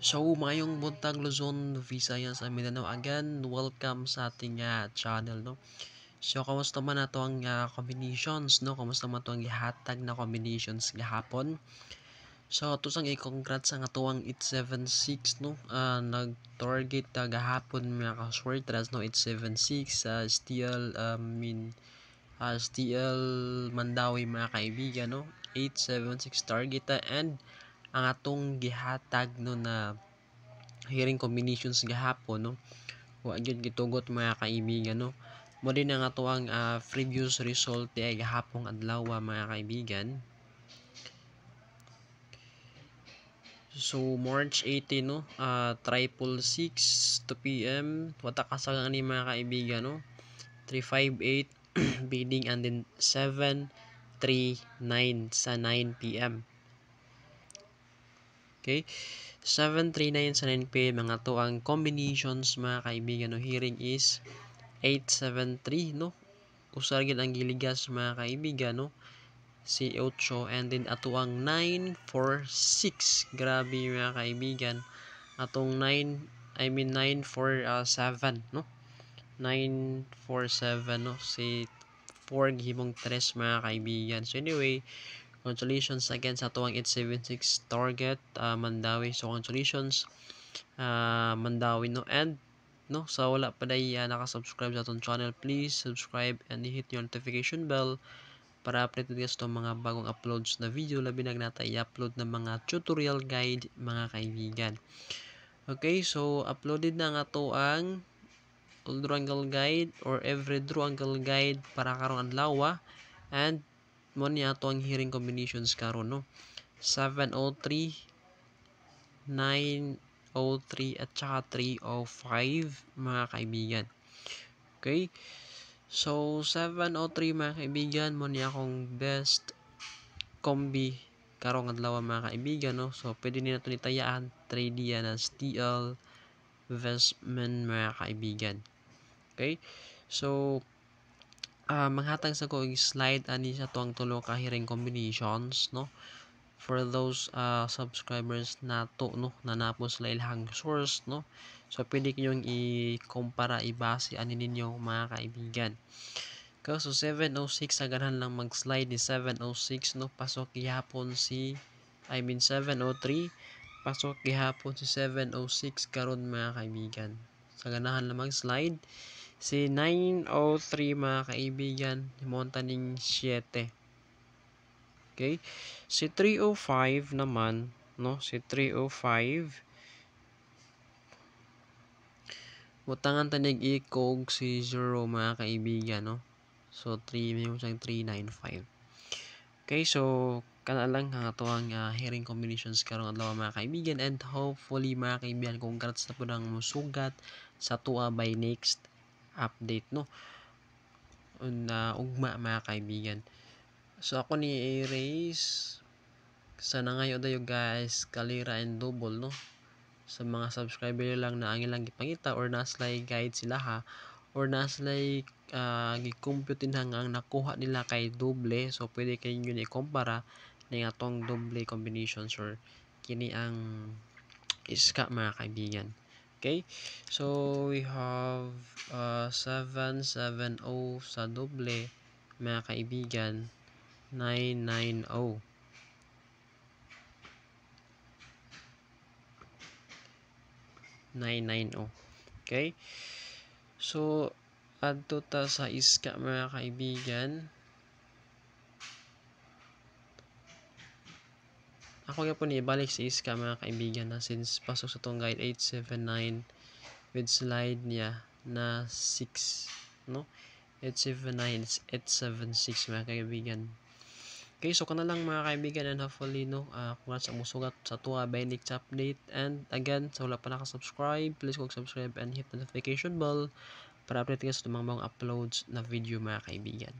So, maayong buntag Luzon, Visayas, and Mindanao. Again, welcome sa ating channel, no? So, kamusta man ato ang combinations, no? Kamusta man ato ang gihatag na combinations gahapon? So, ato sang i-congrats ang atuang 876, no? Nag-target gahapon mga kaswertres, no? 876 sa STL, STL Mandawi mga kaibigan, no? 876 target and ang atong gihatag, no, na hearing combinations gahapon, no, wa gyud gitugot mga kaibigan, no. Mo din ang atoang previous result di ay gahapong adlaw mga kaibigan. So March 18, no, 6:36 2 p.m. wata kasagang ani mga kaibigan, no, 358 bidding and then 739 sa 9 p.m. Okay, 739 sa 9 p.m. ang ato ang combinations mga kaibigan, no. Hearing is 873, no, usar gid ang giligas mga kaibigan, no, si 8 and then ato ang 946. Grabe mga kaibigan, atong 9, I mean 947, no, 947, no, si 4 gihimong 3 mga kaibigan. So anyway, congratulations again sa atuang 876 target Mandawi. So congratulations Mandawi, no. And no, sa wala pa day naka-subscribe sa atong channel, please subscribe and hit your notification bell para updated ka sa mga bagong uploads na video, labi na nata i-upload na mga tutorial guide mga kaibigan. Okay, so uploaded na nga to ang all draw angle guide or every draw angle guide para karong adlaw, and mo ni ato ang hearing combinations karon, no, 703, 903 at saka 305 mga kaibigan. Okay, so 703 mga kaibigan, mo ni akong best combi karong adlaw mga kaibigan, no. So pwede ni nato nitayaan 3D na STL investment mga kaibigan. Okay, so manghatag sa ko slide ani sa tuang tulo ka hearing combinations, no, for those subscribers nato, no, na napo sila ilahang source, no. So pwede ninyong i-kumpara, ibase ani ninyo mga kaibigan. Okay, so 706 aganahan lang mag-slide ni 706, no, pasok gihapon si, I mean 703, pasok gihapon si 706 karon mga kaibigan. Sa ganahan lang mag-slide si 903 mga kaibigan, himonta ning 7. Okay, si 305 naman, no, si 305 butangan tanig ikog si 0 mga kaibigan, no. So 3 may siyang 395. Okay, so kana lang ang ato ang hearing combinations karong adlaw mga kaibigan, and hopefully mga kaibigan congrats na pud ang musugat sa tuwa by next update, no, na ugma mga kaibigan. So ako ni erase sa nangayo dayo guys, kalira and double, no, sa mga subscriber lang na ang ilang gipangita or naslay guide sila ha, or naslay gi-compute din ang nakuha nila kay doble. So pwede kayo yun i-compara ning atong doble combinations or kini ang iska mga kaibigan. Okay, so we have 770 sa doble mga kaibigan, 990. Okay, so adto ta sa iska mga kaibigan. Ako gyapon ibalik si iska mga kaibigan na since pasok sa tong guide 879 with slide niya na 6, no, 879 876 mga kaibigan. Okay, so kana lang mga kaibigan, and hopefully, no, kung sa musugat sa tuwa by next update. And again, sa wala pa naka-subscribe, please go subscribe and hit the notification bell para update ka sa mga uploads na video mga kaibigan.